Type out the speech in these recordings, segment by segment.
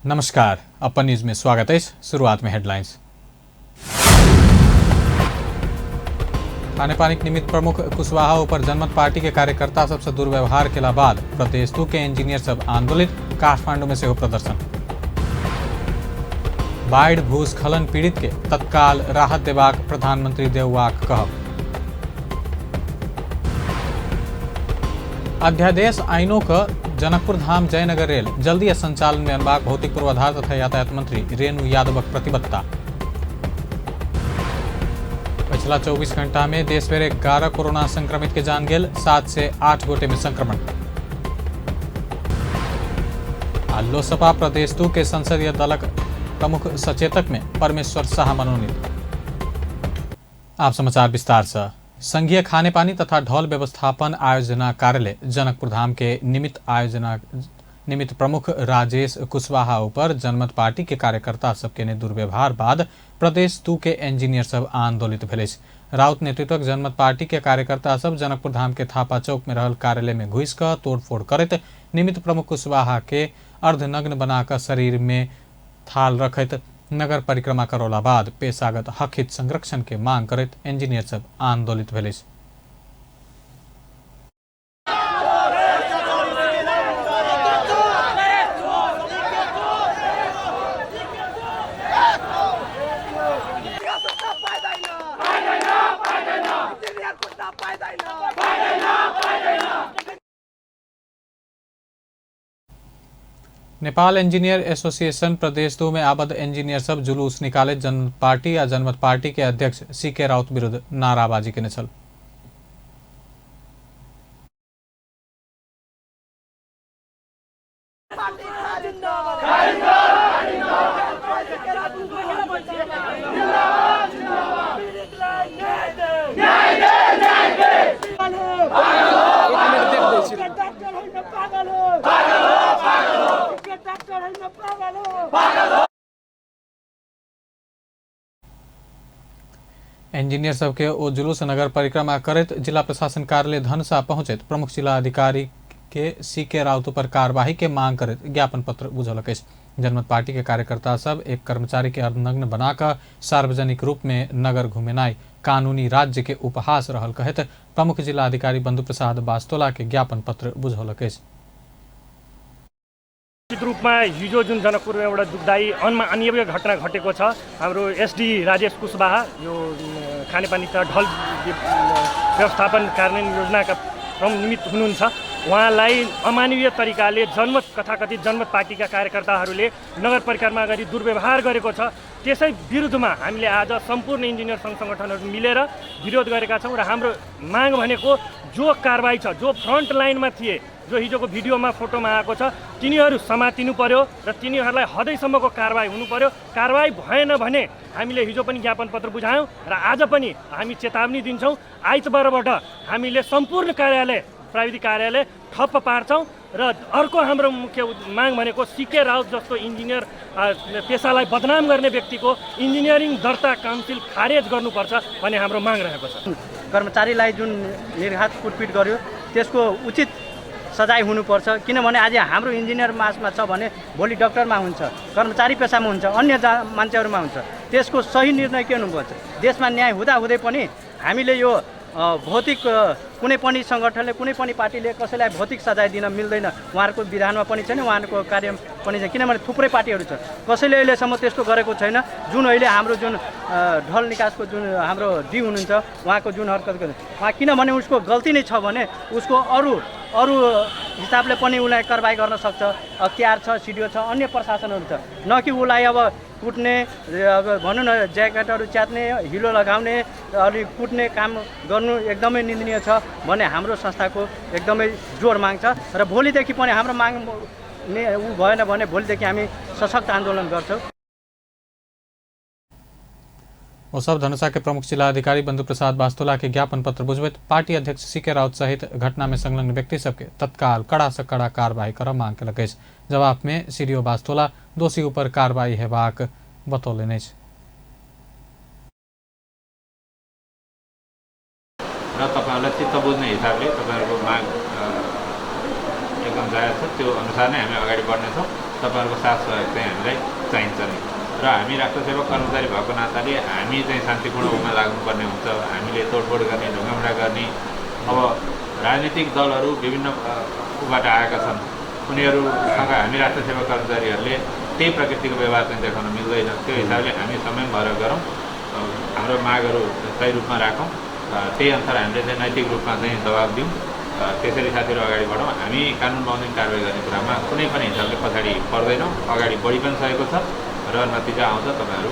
नमस्कार, अपन न्यूज में स्वागत है। शुरुआत में हेडलाइंस। खानेपानी के निमित्त प्रमुख कुशवाहा ऊपर जनमत पार्टी के कार्यकर्ता सबसे दुर्व्यवहार के बाद प्रदेश 2 के इंजीनियर सब आंदोलित। काठमांडू में सेहो प्रदर्शन। बाढ़ भूस्खलन पीड़ित के तत्काल राहत देबाक प्रधानमंत्री देउवाक कहब। अध्यादेश आइनो क जनकपुर धाम जयनगर रेल जल्दी संचालन में अनबाक भौतिक पूर्वाधार तथा यातायात मंत्री रेणु यादवक प्रतिबद्धता। पिछला 24 घंटा में देश भर 11 कोरोना संक्रमित के जान गेल, 7 से 8 गोटे में संक्रमण। आ लोसपा प्रदेश 2 के संसदीय दलक प्रमुख सचेतक में परमेश्वर शाह मनोनीत। आप समाचार विस्तार से। संघीय खानेपानी तथा ढल व्यवस्थापन आयोजना कार्यालय जनकपुर धाम के निमित्त आयोजना निमित्त प्रमुख राजेश कुशवाहा ऊपर जनमत पार्टी के कार्यकर्ता सबके ने दुर्व्यवहार बाद प्रदेश 2 के इंजीनियर सब आंदोलित भेल। राउत नेतृत्वक जनमत पार्टी के कार्यकर्ता सब जनकपुर धाम के थापा चौक में रहल कार्यालय में घुस कर तोड़फोड़ करत निमित्त प्रमुख कुशवाहा के अर्धनग्न बनाकर शरीर में थाल रखत नगर परिक्रमा करौला बाद पेशागत हक हित संरक्षण के मांग करत इंजीनियर सब आंदोलित भेल। नेपाल इंजीनियर एसोसिएशन प्रदेश 2 में आबद्ध इंजीनियर सब जुलूस निकाले जनमत पार्टी या जनमत पार्टी के अध्यक्ष सी.के. राउत विरुद्ध नाराबाजी केने छल। इंजीनियर सबके ओ जुलूस नगर परिक्रमा करैत जिला प्रशासन कार्यालय धनसा पहुंचैत प्रमुख जिला अधिकारी के सी.के. राउत पर कार्यवाही के मांग करैत ज्ञापन पत्र बुझौलक अछि। जनमत पार्टी के कार्यकर्ता सब एक कर्मचारी के अर्धनग्न बनाकर सार्वजनिक रूप में नगर घुमेनाई कानूनी राज्य के उपहास रहल कहैत प्रमुख जिला अधिकारी बंधु प्रसाद बास्तोला के ज्ञापन पत्र बुझौलक अछि। निश्चित रूपमा हिजो जुन जनकपुरमा एउटा दुखदायी अनिवार्य घटना घटेको छ, हाम्रो एसडी राजेश कुशवाहा यो खानेपानी तथा ढल व्यवस्थापन कार्यान्वयन योजनाका प्रमुख निमित्त हुनुहुन्छ, उहाँलाई अमानवीय तरिकाले जनमत कथाकथित जनमत पार्टीका कार्यकर्ताहरूले नगर परिक्रमा गरी दुर्व्यवहार गरेको छ। त्यसै विरुद्धमा हामीले आज सम्पूर्ण इन्जिनियर सङ्घ सङ्गठनहरू मिलेर विरोध गरेका छौँ र हाम्रो माग भनेको जो कारवाही छ, जो फ्रन्ट लाइनमा थिए, जो हिजोको भिडियोमा फोटोमा आएको छ, तिनीहरू समातिनु पर्यो र तिनीहरूलाई हदैसम्मको कारवाही हुनु पर्यो। कारवाही भएन भने हामीले हिजो पनि ज्ञापन पत्र बुझायौँ र आज पनि हामी चेतावनी दिन्छौँ, आइतबारबाट हामीले सम्पूर्ण कार्यालय प्राविधिक कार्यालय ठप्प पार्छौँ। र अर्को हाम्रो मुख्य माग भनेको सी.के. राउत जस्तो इन्जिनियर पेसालाई बदनाम गर्ने व्यक्तिको इन्जिनियरिङ दर्ता काउन्सिल खारेज गर्नुपर्छ भन्ने हाम्रो माग रहेको छ। कर्मचारीलाई जुन निर्घात कुटपिट गर्यो त्यसको उचित सजाय हुनुपर्छ, किनभने आज हाम्रो इन्जिनियर मासमा छ भने भोलि डक्टरमा हुन्छ, कर्मचारी पेसामा हुन्छ, अन्य मान्छेहरूमा हुन्छ। त्यसको सही निर्णय के हुनुपर्छ? देशमा न्याय हुँदाहुँदै पनि हामीले यो भौतिक कुनै पनि सङ्गठनले कुनै पनि पार्टीले कसैलाई भौतिक सजाय दिन मिल्दैन, उहाँहरूको विधानमा पनि छैन, उहाँहरूको कार्य पनि छैन, किनभने थुप्रै पार्टीहरू छ, कसैले अहिलेसम्म त्यस्तो गरेको छैन। जुन अहिले हाम्रो जुन ढल निकासको जुन हाम्रो डी हुनुहुन्छ उहाँको जुन हरकत गर्नु उहाँ, किनभने उसको गल्ती नै छ भने उसको अरू अरू हिसाबले पनि उसलाई कारवाही गर्न सक्छ, अख्तियार छ, सिडिओ छ, अन्य प्रशासनहरू छ, न कि उसलाई अब कुट्ने, अब भनौँ न ज्याकेटहरू च्यात्ने, हिलो लगाउने, अलिक कुट्ने काम गर्नु एकदमै निन्दनीय छ भन्ने हाम्रो संस्थाको एकदमै जोर माग छ। र भोलिदेखि पनि हाम्रो माग ऊ भएन भने भोलिदेखि हामी सशक्त आन्दोलन गर्छौँ। वो सब धनुषा के प्रमुख जिला अधिकारी बंधु प्रसाद बास्तोला के ज्ञापन पत्र बुझबैत पार्टी अध्यक्ष सी.के. राउत सहित घटना में संलग्न व्यक्ति सबके तत्काल कड़ा से कड़ा कार्रवाई कर मांग केलक अछि। जवाब में सीडीओ बास्तोला दोषी ऊपर कार्रवाई हेबाक बतौलनि अछि। र तपाईहरुलाई चित्त बुझ्ने हिसाबले तपाईहरुको माग सूचना जाहेर छ त्यो अनुसार नै हामी अगाडि बढ्नेछौँ। तपाईँहरूको साथ सहयोग चाहिँ हामीलाई चाहिन्छ नै र हामी राष्ट्रसेवक कर्मचारी भएको नाताले हामी चाहिँ शान्तिपूर्ण रूपमा लाग्नुपर्ने हुन्छ। हामीले तोडफोड गर्ने, ढुङ्गामुढा गर्ने, अब राजनीतिक दलहरू विभिन्न ऊबाट आएका छन्, उनीहरूसँग हामी राष्ट्रसेवक कर्मचारीहरूले त्यही प्रकृतिको व्यवहार चाहिँ देखाउन मिल्दैन। त्यो हिसाबले हामी समय भएर गरौँ, हाम्रो मागहरू सही रूपमा राखौँ, त्यही अनुसार हामीले चाहिँ नैतिक रूपमा चाहिँ दबाब दिउँ, त्यसरी साथीहरू अगाडि बढौँ। हामी कानुन बमोजिम कारवाही गर्ने कुरामा कुनै पनि हिसाबले पछाडि पर्दैनौँ, अगाडि बढी पनि सकेको छ र नतिजा आउँछ। तपाईँहरू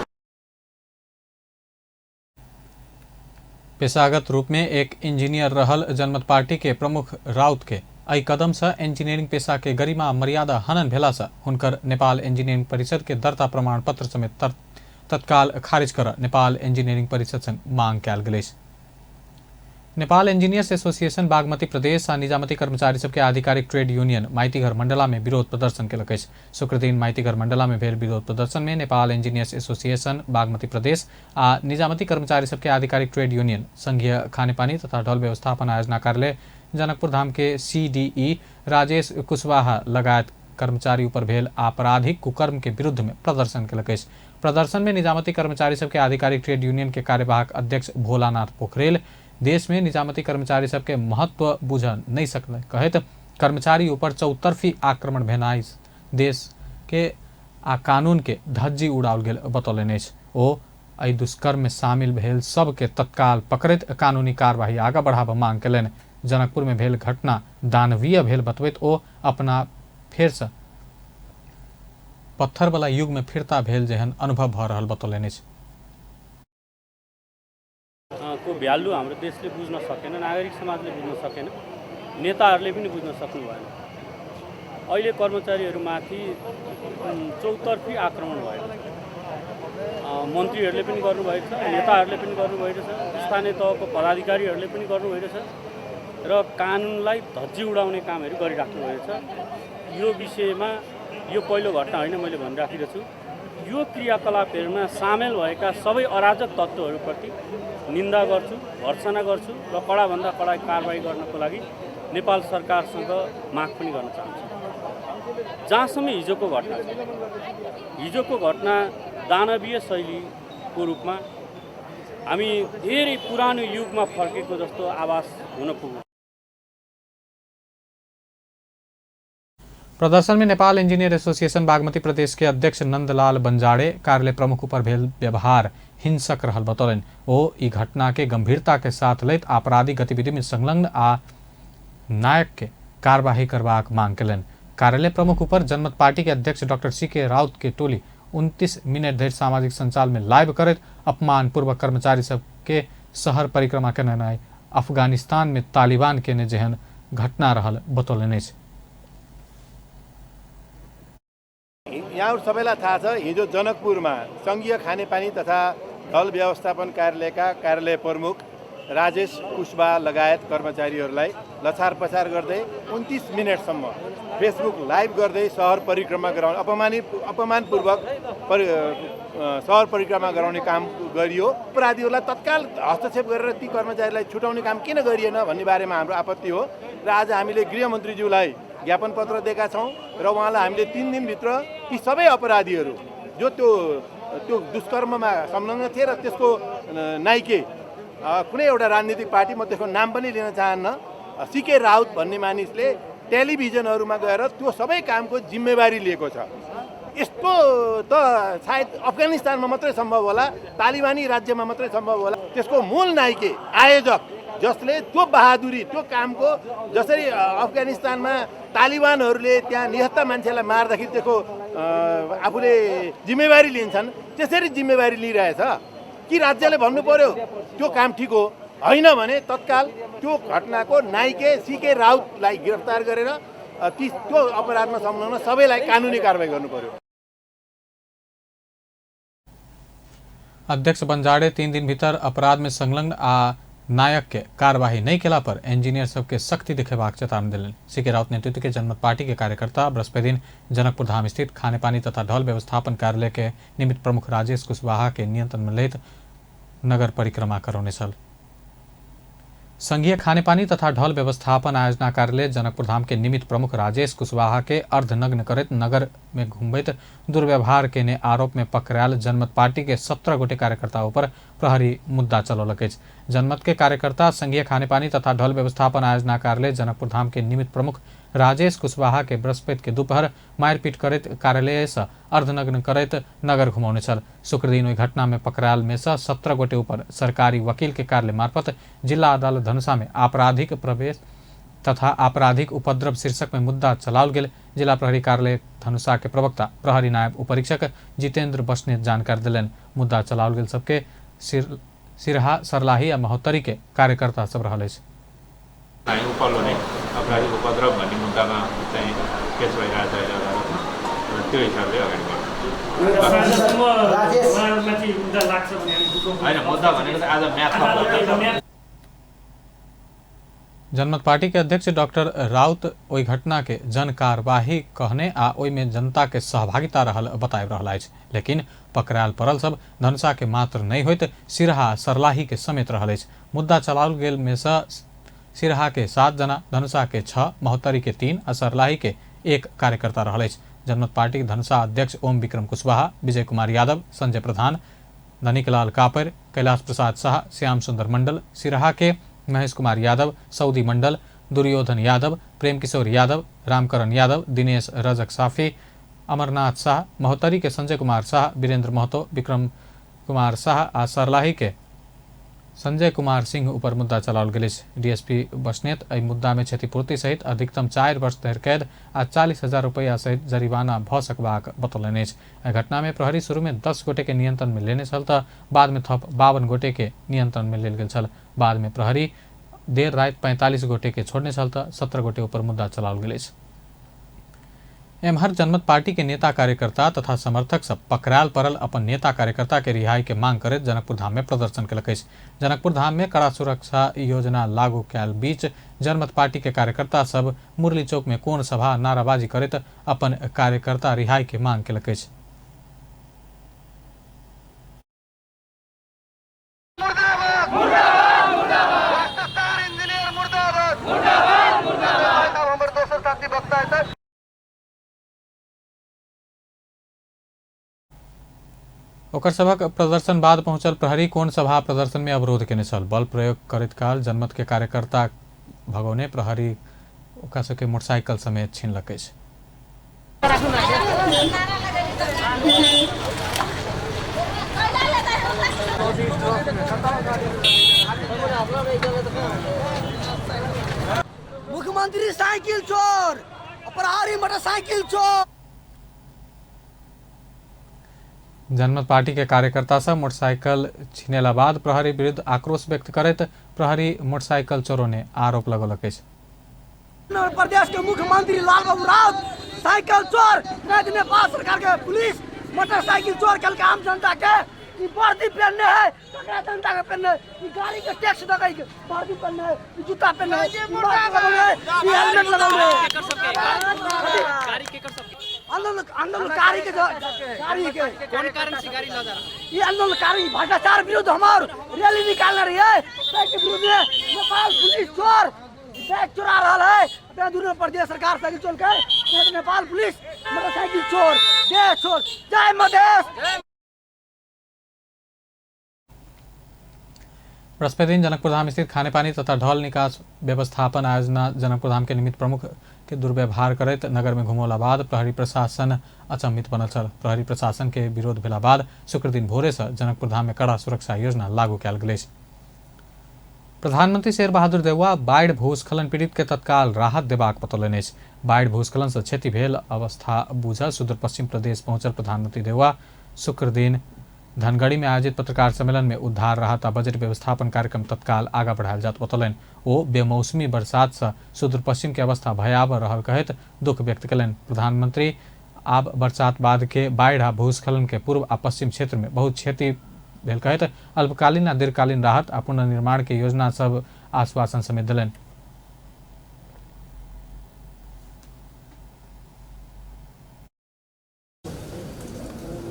पेशागत रूप में एक इंजीनियर रहल जनमत पार्टी के प्रमुख राउत के एहि कदम से इंजीनियरिंग पेशा के गरिमा मर्यादा हनन भेला से हुनकर नेपाल इंजीनियरिंग परिषद के दर्ता प्रमाण पत्र समेत तत्काल खारिज कर नेपाल इंजीनियरिंग परिषद संग मांग कयल गेल अछि। नेपाल इंजीनियर्स एसोसिएशन बागमती प्रदेश आ निजामती कर्मचारी सबके आधिकारिक ट्रेड यूनियन माइतीघर मंडला में विरोध प्रदर्शन केलक अछि। शुक्रदिन माइतीघर मंडला में भेल विरोध प्रदर्शन में नेपाल इंजीनियर्स एसोसिएशन बागमती प्रदेश आ निजामती कर्मचारी सबके आधिकारिक ट्रेड यूनियन संघीय खानेपानी तथा ढल व्यवस्थापन आयोजना कार्यालय जनकपुर धाम के CDE Rajesh Kushwaha लगायत कर्मचारी ऊपर भेल आपराधिक कुकर्म के विरुद्ध में प्रदर्शन केलक अछि। प्रदर्शन में निजामती कर्मचारी सबके आधिकारिक ट्रेड यूनियन के कार्यवाहक अध्यक्ष भोलानाथ पोखरेल देश में निजामती कर्मचारी सबके महत्व बुझ नहीं सकल कहत कर्मचारी ऊपर चौतरफी आक्रमण भेनाइ देश के आ कानून के धज्जी उड़ाओल गेल बतौलनि अछि। ओ एहि दुष्कर्म में शामिल भेल सबके तत्काल पकड़ैत कानूनी कार्यवाही आगाँ बढ़ाबऽ मांग कयलनि। जनकपुर में भेल घटना दानवीय भेल बतबैत ओ अपना फेरसँ पत्थरवला युग में फिरता भेल जेहन अनुभव भऽ रहल बतौलनि अछि। को भ्यालु हाम्रो देशले बुझ्न सकेन, नागरिक समाजले बुझ्न सकेन, नेताहरूले पनि बुझ्न सक्नु भएन। अहिले कर्मचारीहरूमाथि चौतर्फी आक्रमण भएको छ। मन्त्रीहरूले पनि गर्नुभएको छ, नेताहरूले पनि गर्नुभएको छ, स्थानीय तहको पदाधिकारीहरूले पनि गर्नुभएको छ र कानुनलाई धज्जी उडाउने कामहरू गरिराख्नु भएको छ। यो विषयमा यो पहिलो घटना होइन, मैले भनिराखेको छु। यो क्रियाकलापहरूमा सामेल भएका सबै अराजक तत्त्वहरूप्रति निन्दा गर्छु, भर्सना गर्छु र कडाभन्दा कडा कारवाही गर्नको लागि नेपाल सरकारसँग माग पनि गर्न चाहन्छु। जहाँसम्म हिजोको घटना छ, हिजोको घटना दानवीय शैलीको रूपमा हामी धेरै पुरानो युगमा फर्केको जस्तो आभास हुन पुग्यो। प्रदर्शन में नेपाल इंजीनियर एसोसिएशन बागमती प्रदेश के अध्यक्ष नंदलाल बंजाड़े कार्यालय प्रमुख ऊपर भेल व्यवहार हिंसक रहल बतौलनि। ओ ई घटना के गंभीरता के साथ लैत आपराधिक गतिविधि में संलग्न आ नायक के कार्यवाही करबाक मांग कयलनि। कार्यालय प्रमुख ऊपर जनमत पार्टी के अध्यक्ष डॉक्टर CK Raut के टोली 29 मिनट धरि सामाजिक संचार में लाइव करैत अपमानपूर्वक कर्मचारी सबके शहर परिक्रमा केनाइ अफगानिस्तान में तालिबान केने जेहन घटना रहल बतौलनि अछि। यहाँहरू सबैलाई थाहा छ, हिजो जनकपुरमा सङ्घीय खानेपानी तथा ढल व्यवस्थापन कार्यालयका कार्यालय प्रमुख राजेश कुशवाहा लगायत कर्मचारीहरूलाई लछार पछार गर्दै 29 मिनटसम्म फेसबुक लाइभ गर्दै सहर परिक्रमा गराउने अपमानपूर्वक सहर परिक्रमा गराउने काम गरियो। अपराधीहरूलाई तत्काल हस्तक्षेप गरेर ती कर्मचारीलाई छुटाउने काम किन गरिएन भन्ने बारेमा हाम्रो आपत्ति हो र आज हामीले गृहमन्त्रीज्यूलाई ज्ञापन पत्र दिएका छौँ र उहाँलाई हामीले 3 दिनभित्र ती सबै अपराधीहरू जो त्यो त्यो दुष्कर्ममा संलग्न थिए र त्यसको नाइके कुनै एउटा राजनीतिक पार्टी, म त्यसको नाम पनि लिन चाहन्न, सीके राउत भन्ने मानिसले टेलिभिजनहरूमा गएर त्यो सबै कामको जिम्मेवारी लिएको छ। यस्तो त सायद अफगानिस्तानमा मात्रै सम्भव होला, तालिबानी राज्यमा मात्रै सम्भव होला। त्यसको मूल नाइके आयोजक जसले त्यो बहादुरी त्यो कामको, जसरी अफगानिस्तानमा तालिबानहरूले त्यहाँ निहत्ता मान्छेलाई मार्दाखेरि त्यसको आफूले जिम्मेवारी लिन्छन्, त्यसरी जिम्मेवारी लिइरहेछ कि राज्यले भन्नु पर्यो त्यो काम ठिक हो होइन भने तत्काल त्यो घटनाको नाइके सीके राउतलाई गिरफ्तार गरेर त्यो अपराधमा संलग्न सबैलाई कानुनी कारवाही गर्नु पर्यो। अध्यक्ष बंजाड़े 3 दिन भीतर अपराध में संलग्न आ नायक के कार्यवाही नहीं केला पर इंजीनियर सबके सख्ती दिखेबाक चेतावनी देलनि। सीके राउत नेतृत्व के जनमत पार्टी के कार्यकर्ता बृहस्पति दिन जनकपुर धाम स्थित खानेपानी तथा ढल व्यवस्थापन कार्यालय के निमित्त प्रमुख राजेश कुशवाहा के नियंत्रण में लैत नगर परिक्रमा करौने छल। संघीय खानेपानी तथा ढल व्यवस्थापन आयोजना कार्यालय जनकपुरधाम के निमित्त प्रमुख राजेश कुशवाहा के अर्धनग्न करैत नगर में घुमबैत दुर्व्यवहार केने आरोप में पकड़ायल जनमत पार्टी के 17 गोटे कार्यकर्ता ऊपर प्रहरी मुद्दा चलौलक अछि। जनमत के कार्यकर्ता संघीय खानेपानी तथा ढल व्यवस्थापन आयोजना कार्यालय जनकपुरधाम के निमित्त प्रमुख राजेश कुशवाहा के बृहस्पति के दोपहर मारिपीट करैत कार्यालय से अर्धनग्न करैत नगर घुमौने छल। शुक्रदिन ओहि घटना में पकड़ायल में से 17 गोटे ऊपर सरकारी वकील के कार्यालय मार्फत जिला अदालत धनुषा में आपराधिक प्रवेश तथा आपराधिक उपद्रव शीर्षक में मुद्दा चलाओल गेल। जिला प्रहरी कार्यालय धनुषा के प्रवक्ता प्रहरी नायब उपरीक्षक जितेंद्र बस्नेत जानकारी देलनि। मुद्दा चलाओल गेल सबके सिरहा, सरलाही आ महोत्तरी के कार्यकर्ता सब रहल अछि। आपराधिक उपद्रव भन्ने मुद्दामा चाहिँ केस भइरहेको छ अहिले अदालतमा र त्यो हिसाबले अगाडि बढ्छ। होइन, मुद्दा भनेको त आज म्याथ। जनमत पार्टी के अध्यक्ष डॉक्टर राउत ओहि घटना के जन कार्यवाही कहने आ ओहि में जनता के सहभागिता रहल बताबि रहल अछि। लेकिन पकड़ायल पड़ल सब धनुषा के मात्र नहीं होइत सिरहा, सरलाही के समेत रहल अछि। मुद्दा चलाओल गेल में से सिरहा के 7 जना, धनुषा के 6, महोत्तरी के 3 आ सरलाही के 1 कार्यकर्ता रहल अछि। जनमत पार्टी के धनुषा अध्यक्ष ओम विक्रम कुशवाहा, विजय कुमार यादव, संजय प्रधान, धनिकलाल कापर, कैलाश प्रसाद शाह, श्याम सुंदर मंडल, सिरहा के महेश कुमार यादव, सऊदी मंडल, दुर्योधन यादव, प्रेम किशोर यादव, रामकरण यादव, दिनेश रजक साफी, अमरनाथ शाह, महोत्तरी के संजय कुमार शाह, वीरेंद्र महतो, विक्रम कुमार शाह आ सरलाही के संजय कुमार सिंह ऊपर मुद्दा चलाओल गेल अछि। डीएसपी बस्नेत एहि मुद्दा में क्षतिपूर्ति सहित अधिकतम 4 वर्ष धरि कैद आ 40,000 रुपैया सहित जरिमाना भऽ सकबाक बतौलनि अछि। एहि घटना में प्रहरी शुरू में 10 गोटे के नियंत्रण में लेने छल तऽ बाद में थप 52 गोटे के नियंत्रण में लेल गेल छल। बाद में प्रहरी देर राति 45 गोटे के छोड़ने छल तऽ 17 गोटे ऊपर मुद्दा चलाओल गेल अछि। एम्हर जनमत पार्टी के नेता कार्यकर्ता तथा समर्थक सब पकड़ायल पड़ल अपन नेता कार्यकर्ता के रिहाई के मांग करैत जनकपुर धाम में प्रदर्शन केलक अछि। जनकपुर धाम में कड़ा सुरक्षा योजना लागू कयल बीच जनमत पार्टी के कार्यकर्ता सब मुरली चौक में कोण सभा नाराबाजी करैत अपन कार्यकर्ता रिहाई के मांग केलक अछि। ओकर सभक प्रदर्शन बाद पहुंचल प्रहरी कोण सभा प्रदर्शन में अवरोध केने छल। बल प्रयोग करैत काल जनमत के कार्यकर्ता भगौने प्रहरी ओकरा सबके मोटरसाइकिल समेत छीनलक अछि। मुख्यमंत्री साइकिल चोर, प्रहरी मोटरसाइकिल चोर। जनमत पार्टी के कार्यकर्ता सब मोटरसाइकिल छीनेला बाद प्रहरी विरुद्ध आक्रोश व्यक्त करैत प्रहरी मोटरसाइकिल चोरोने आरोप लगौलक अछि। प्रदेश के मुख्यमंत्री लाल बाबू राउत साइकिल चोर, नेपाल सरकार के पुलिस मोटरसाइकिल चोर कल के आम जनता के ई वर्दी पहनने है, तकरा जनता के पहनने, ई गाड़ी के टैक्स दकै के वर्दी पहनने है, ई जूता पहनने है, ई मास्क लगौने है, ई हेलमेट लगौने है। गाड़ी के कर सबके आंदोलनकारी के गाड़ी के कौन कारण से गाड़ी ला जा रहा है? ये आंदोलनकारी भ्रष्टाचार विरुद्ध हमार रैली निकालने रही है, के विरुद्ध में नेपाल पुलिस चोर बैग चुरा रहा है। दूर प्रदेश सरकार साइकिल चोर के नेपाल पुलिस मोटरसाइकिल चोर, देश चोर, जय मधेश। बृहस्पति दिन जनकपुरधाम स्थित खानेपानी तथा ढल निकास व्यवस्थापन आयोजना जनकपुरधाम के निमित्त प्रमुख के दुर्व्यवहार करैत नगर में घुमौला बाद प्रहरी प्रशासन अचंभित बनल छल। प्रहरी प्रशासन के विरोध भेला बाद शुक्रदिन भोरे से जनकपुरधाम में कड़ा सुरक्षा योजना लागू कयल गेल अछि। प्रधानमंत्री शेरबहादुर देउवा बाढ़ि भूस्खलन पीड़ित के तत्काल राहत देबाक बतौलनि अछि। बाढ़ि भूस्खलन से क्षति भेल अवस्था बुझल सुदूरपश्चिम प्रदेश पहुंचल प्रधानमंत्री देउवा शुक्रदिन धनगढ़ी में आयोजित पत्रकार सम्मेलन में उद्धार, राहत आ बजट व्यवस्थापन कार्यक्रम तत्काल आगा बढ़ायल जात बतौलनि। ओ बेमौसमी बरसात से सुदूरपश्चिम के अवस्था भयावह रहल कहैत दुख व्यक्त कयलनि। प्रधानमंत्री आब बरसात बाद के बाढ़ि आ भूस्खलन के पूर्व आ पश्चिम क्षेत्र में बहुत क्षति भेल कहैत अल्पकालीन आ दीर्घकालीन राहत आ पुनर्निर्माण के योजना सब आश्वासन समेत देलनि।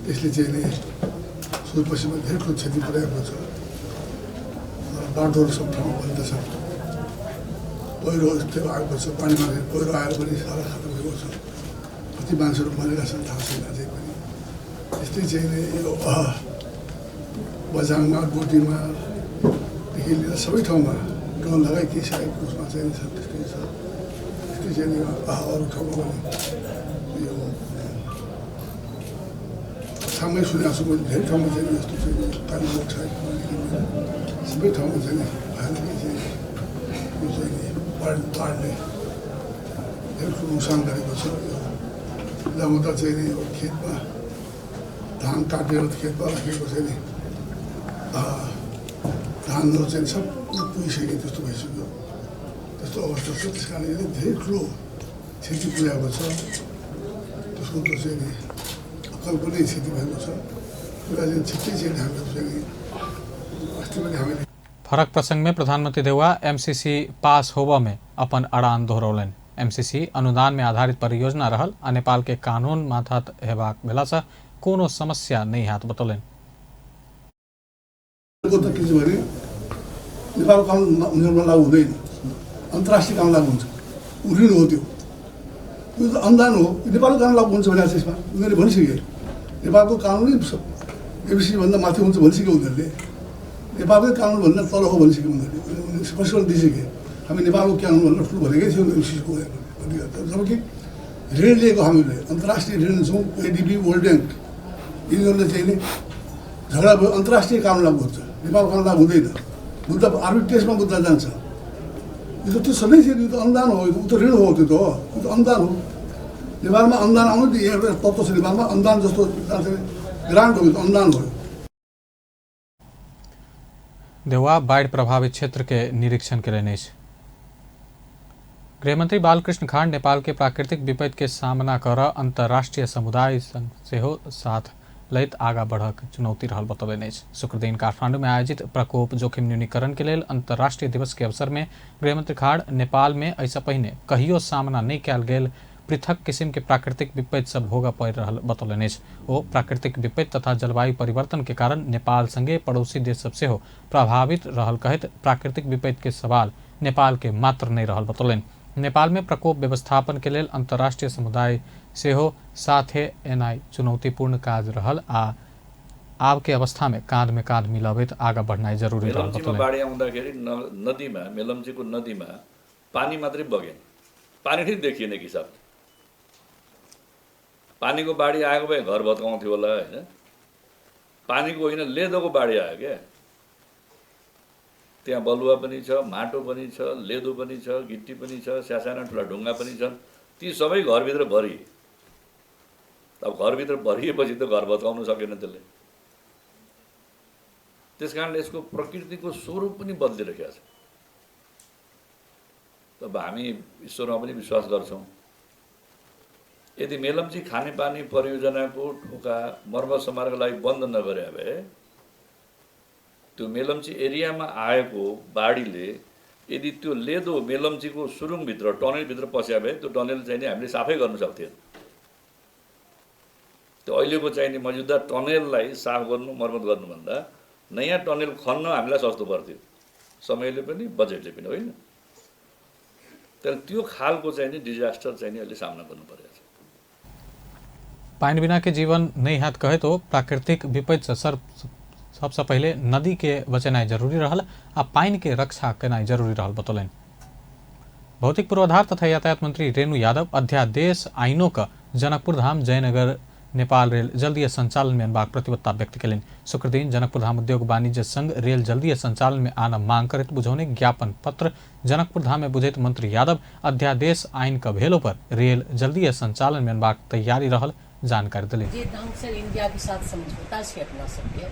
त्यसले चाहिँ सुदूरपश्चिममा धेरै ठुलो क्षति पुर्याएको छ। बाटोहरू सब ठाउँमा बन्द छ। पहिरो यस्तै आएको छ, पानीमा पहिरो आएर पनि सारा खतम भएको छ, कति मान्छेहरू मरेका छन् थाहा छैन अझै पनि। त्यस्तै चाहिँ यो बझाङमा, डोटीमादेखि लिएर सबै ठाउँमा ड्रोन लगाइ केही साइडको उसमा चाहिँ छ, त्यस्तै छ। त्यस्तै चाहिँ अरू ठाउँमा पनि यो छाममै सुनेको छु मैले, धेरै ठाउँमा चाहिँ यस्तो चाहिँ कालिम्पोङ साइडमादेखि लिएर सबै ठाउँमा चाहिँ भएर चाहिँ यो चाहिँ बाढले धेरै ठुलो नोक्सान गरेको छ। यो ल्याउँदा चाहिँ नि यो खेतमा धान काटेर खेतमा राखेको चाहिँ नि धानहरू चाहिँ सब पुगिसक्यो, त्यस्तो भइसक्यो, त्यस्तो अवस्था छ। त्यस कारण यसले धेरै ठुलो क्षति पुर्याएको छ, त्यसको त चाहिँ नि अकल्पनीय क्षति भएको छ। त्यसलाई चाहिँ छिट्टै चाहिँ हामीले चाहिँ अस्ति पनि हामीले फरक प्रसंग में प्रधानमंत्री देउवा एमसीसी पास होबा में अपन अड़ान दोहरौलनि। एमसीसी अनुदान में आधारित परियोजना रहल आ नेपाल के कानून मातहत हेबाक भेला से कोनो समस्या नहीं हैत बतौलनि। के छ भने नेपालको कानुन उनीहरूमा लागु हुँदैन, अन्तर्राष्ट्रिय कानुन लागु हुन्छ, ऋण हो त्यो, यो त अनुदान हो, नेपालको कानुन लागु हुन्छ भने त्यसमा उनीहरूले भनिसके नेपालको कानुनै एमसीसी भन्दा माथि हुन्छ भनिसक्यो उनीहरूले, नेपालकै कानुनभन्दा तल हो भनिसक्यो उनीहरूले, स्पष्ट दिइसके हामी नेपालको कानुनभन्दा ठुलो भनेकै थियौँ एमसीसीको। जबकि ऋण लिएको हामीले अन्तर्राष्ट्रिय ऋण छौँ, एडिबी, वर्ल्ड ब्याङ्क, यिनीहरूले चाहिँ नि झगडा भयो, अन्तर्राष्ट्रिय कानुन लागु हुन्छ, नेपालको कानुन लागु हुँदैन, मुद्दा आर्बिट्रेसमा मुद्दा जान्छ। यो त त्यो सधैँ थियो, यो त अनुदान हो, यो त ऋण हो, त्यो त हो, यो त अनुदान हो। नेपालमा अनुदान आउनु त एउटा तत्त्व छ, नेपालमा अनुदान जस्तो जान्छ ग्रान्ट हो, यो त अनुदान हो। देउवा बाढ़ प्रभावित क्षेत्र के निरीक्षण केलनि अछि। गृहमंत्री बालकृष्ण खांड नेपाल के प्राकृतिक विपत्ति के सामना कर अंतर्राष्ट्रीय समुदाय संग सेहो साथ लैत आगा बढ़क चुनौती रहल बतौलनि अछि। शुक्रदिन काठमांडू में आयोजित प्रकोप जोखिम न्यूनीकरण के लेल अंतर्राष्ट्रीय दिवस के अवसर में गृहमंत्री खांड नेपाल में एहिसँ पहिने कहियो सामना नहि कयल गेल पृथक किसिम के प्राकृतिक विपत्ति सब भोगऽ पड़ि रहल बतौलनि अछि। ओ प्राकृतिक विपत्ति तथा जलवायु परिवर्तन के कारण नेपाल संगे पड़ोसी देश सब सेहो प्रभावित रहल कहैत प्राकृतिक विपत्ति के सवाल नेपाल के मात्र नहि रहल बतौलनि। नेपाल में प्रकोप व्यवस्थापन के लेल अंतर्राष्ट्रीय समुदाय सेहो साथे एनाइ चुनौतीपूर्ण काज रहल आ आब के अवस्था में कांध मिलाबैत आगा बढ़नाइ जरूरी रहल बतौलनि। बाढी आउँदाखेरि नदीमा, मेलम्चीको नदीमा पानी मात्रै बगेन, पानी नै देखिएन एक हिसाबले। पानीको बाढी आएको भए घर भत्काउँथ्यो होला होइन, पानीको होइन लेदोको बाढी आयो क्या। त्यहाँ बलुवा पनि छ, माटो पनि छ, लेदो पनि छ, गिट्टी पनि छ, सासाना ठुला ढुङ्गा पनि छन्, ती सबै घरभित्र भरिए। अब घरभित्र भरिएपछि त घर भत्काउन सकेन त्यसले। त्यस कारणले यसको प्रकृतिको स्वरूप पनि बदलिरहेको छ। अब हामी ईश्वरमा पनि विश्वास गर्छौँ। यदि मेलम्ची खानेपानी परियोजनाको ढोका मर्मत समारको लागि बन्द नगरे भए त्यो मेलम्ची एरियामा आएको बाढीले यदि त्यो लेदो मेलम्चीको सुरुङभित्र टनेलभित्र पस्या भए त्यो टनेल चाहिँ नि हामीले साफै गर्नु सक्थेन। त्यो अहिलेको चाहिँ नि मौजुदा टनेललाई साफ गर्नु मर्मत गर्नुभन्दा नयाँ टनेल खन्न हामीलाई सस्तो पर्थ्यो, समयले पनि बजेटले पनि होइन। तर त्यो खालको चाहिँ नि डिजास्टर चाहिँ नि अहिले सामना गर्नु परेको छ। पानि बिना के जीवन नहीं हैत कहे तो प्राकृतिक विपत्ति से सबसे पहले नदी के बचेनाइ जरूरी रहल आ पानि के रक्षा केनाइ जरूरी रहल बतौलनि। भौतिक पूर्वाधार तथा यातायात मंत्री रेणु यादव अध्यादेश आइनो क जनकपुर धाम जयनगर नेपाल रेल जल्दीय संचालन में अनबाक प्रतिबद्धता व्यक्त केलनि। शुक्रदिन जनकपुर धाम उद्योग वाणिज्य संघ रेल जल्दीय संचालन में आना मांग करैत बुझौने ज्ञापन पत्र जनकपुर धाम में बुझैत मंत्री यादव अध्यादेश आइन क भेलो पर रेल जल्दीय संचालन में अनबाक तैयारी रहल जानकारी देलनि। जे ढंग से इंडिया के साथ समझौता छै अपना सबके,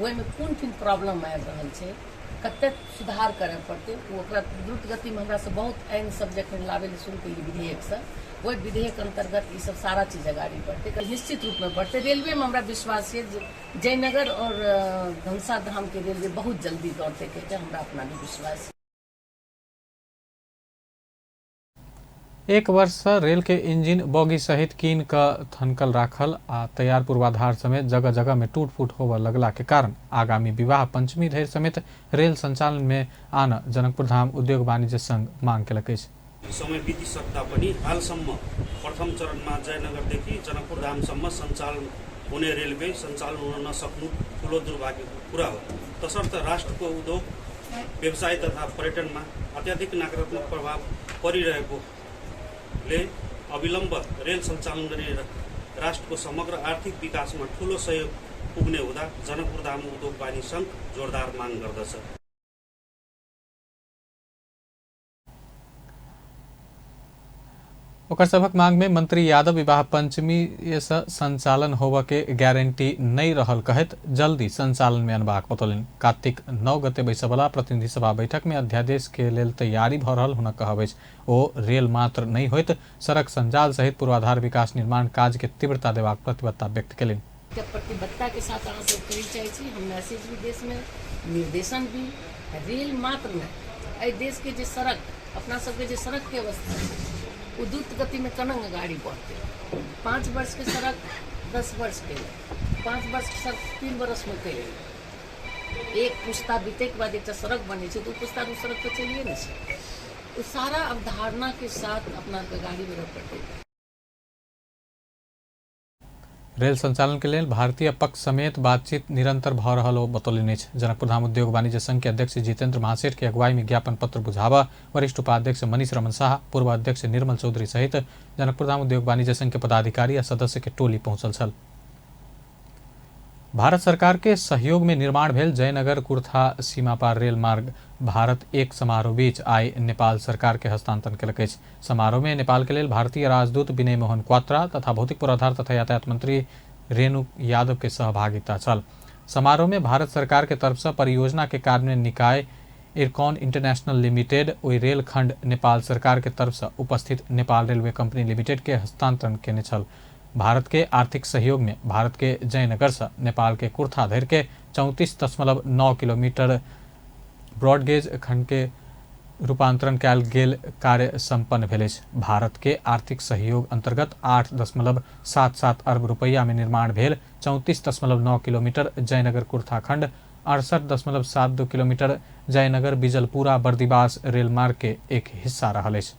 ओहिमे कोन कोन प्रॉब्लम आबि रहल छै, कतेक सुधार करय पड़तै, ओकरा द्रुत गतिमे हमरा सब बहुत आइन सब जखन लाबै लए शुरू केलियै विधेयक सब, ओहि विधेयक अंतर्गत ई सब सारा चीज अगाडि बढ़तै, निश्चित रूपमे बढ़तै। रेलवेमे हमरा विश्वास है जे जयनगर और धनसा धाम के रेलवे बहुत जल्दी दौड़तै कहिके हमरा अपना भी विश्वास है। एक वर्ष से रेल के इंजन बोगी सहित कीन क थनकल राखल आ तैयार पूर्वाधार समेत जगह जगह में टूट फूट होबय लगला के कारण आगामी विवाह पंचमी धरि समेत रेल संचालन में आन जनकपुर धाम उद्योग वाणिज्य संघ मांग केलक अछि। समय बितिसक्दा पनि हालसम्म प्रथम चरणमा जयनगरदेखि जनकपुर धामसम्म सञ्चालन हुने रेलवे सञ्चालन हुन नसक्नु ठुलो दुर्भाग्यको कुरा हो। तसर्थ राष्ट्रको उद्योग व्यवसाय तथा पर्यटनमा अत्याधिक नकारात्मक प्रभाव परिरहेकोले अविलम्ब रेल सञ्चालन गरी राष्ट्रको समग्र आर्थिक विकासमा ठुलो सहयोग पुग्ने हुँदा जनकपुर धाम उद्योग वाणिज्य संघ जोरदार माग गर्दछ। ओकर सभक मांग में मंत्री यादव विवाह पंचमी से संचालन होबय के गारंटी नहीं रहल कहैत जल्दी संचालन में अनबाक बतौलनि। कार्तिक 9 गते बैसयवला प्रतिनिधि सभा बैठक में अध्यादेश के लेल तैयारी भऽ रहल हुनक कहब अछि। ओ रेल मात्र नहीं होइत सड़क संजाल सहित पूर्वाधार विकास निर्माण काज के तीव्रता देबाक प्रतिबद्धता व्यक्त केलनि। प्रतिबद्धता के साथ अहाँ सब कहै चाहै छी, हम मैसेज भी देश में निर्देशन भी, रेल मात्र नहीं, एहि देश के जे सड़क अपना सबके जे सड़क के अवस्था छै ओ द्रुत गतिमे केना गाड़ी बढ़तै। 5 वर्ष के सड़क 10 वर्ष के, 5 वर्ष के सड़क 3 वर्षमे कहि, एक पुस्ता बीतैके बाद एकटा सड़क बनै छै तऽ ओ पुस्ता ओ सड़क पर चलिए नहि छै। ओ सारा अवधारणा के साथ अपना गाड़ी बढ़य पड़तै। रेल संचालन के लेल भारतीय पक्ष समेत बातचीत निरंतर भऽ रहल ओ बतौलनि अछि। जनकपुर धाम उद्योग वाणिज्य संघ के अध्यक्ष जितेंद्र महासेठ के अगुवाई में ज्ञापन पत्र बुझावा वरिष्ठ उपाध्यक्ष मनीष रमन शाह, पूर्व अध्यक्ष निर्मल चौधरी सहित जनकपुर धाम उद्योग वाणिज्य संघ के पदाधिकारी आ सदस्य के टोली पहुंचल छल। भारत सरकार के सहयोग में निर्माण भेल जयनगर कुर्था सीमापार रेल मार्ग भारत एक समारोह बीच आइ नेपाल सरकार के हस्तांतरण केलक अछि। समारोह में नेपाल के लेल भारतीय राजदूत विनय मोहन क्वात्रा तथा भौतिक पूर्वाधार तथा यातायात मंत्री रेणु यादव के सहभागिता छल। समारोह में भारत सरकार के तरफ से परियोजना के कार्यान्वयन निकाय इरकॉन इंटरनेशनल लिमिटेड ओहि रेल खंड नेपाल सरकार के तरफ से उपस्थित नेपाल रेलवे कंपनी लिमिटेड के हस्तांतरण केने छल। भारत के आर्थिक सहयोग में भारत के जयनगर से नेपाल के कुर्था धरि के 34.9 किलोमीटर ब्रॉडगेज खंड के रूपांतरण कयल गेल कार्य संपन्न भेल अछि। भारत के आर्थिक सहयोग अंतर्गत 8.77 अरब रुपैया में निर्माण भेल 34.9 किलोमीटर जयनगर कुर्था खंड, 68.72 किलोमीटर जयनगर बिजलपुरा बर्दिवास रेल मार्ग के एक हिस्सा रहल अछि।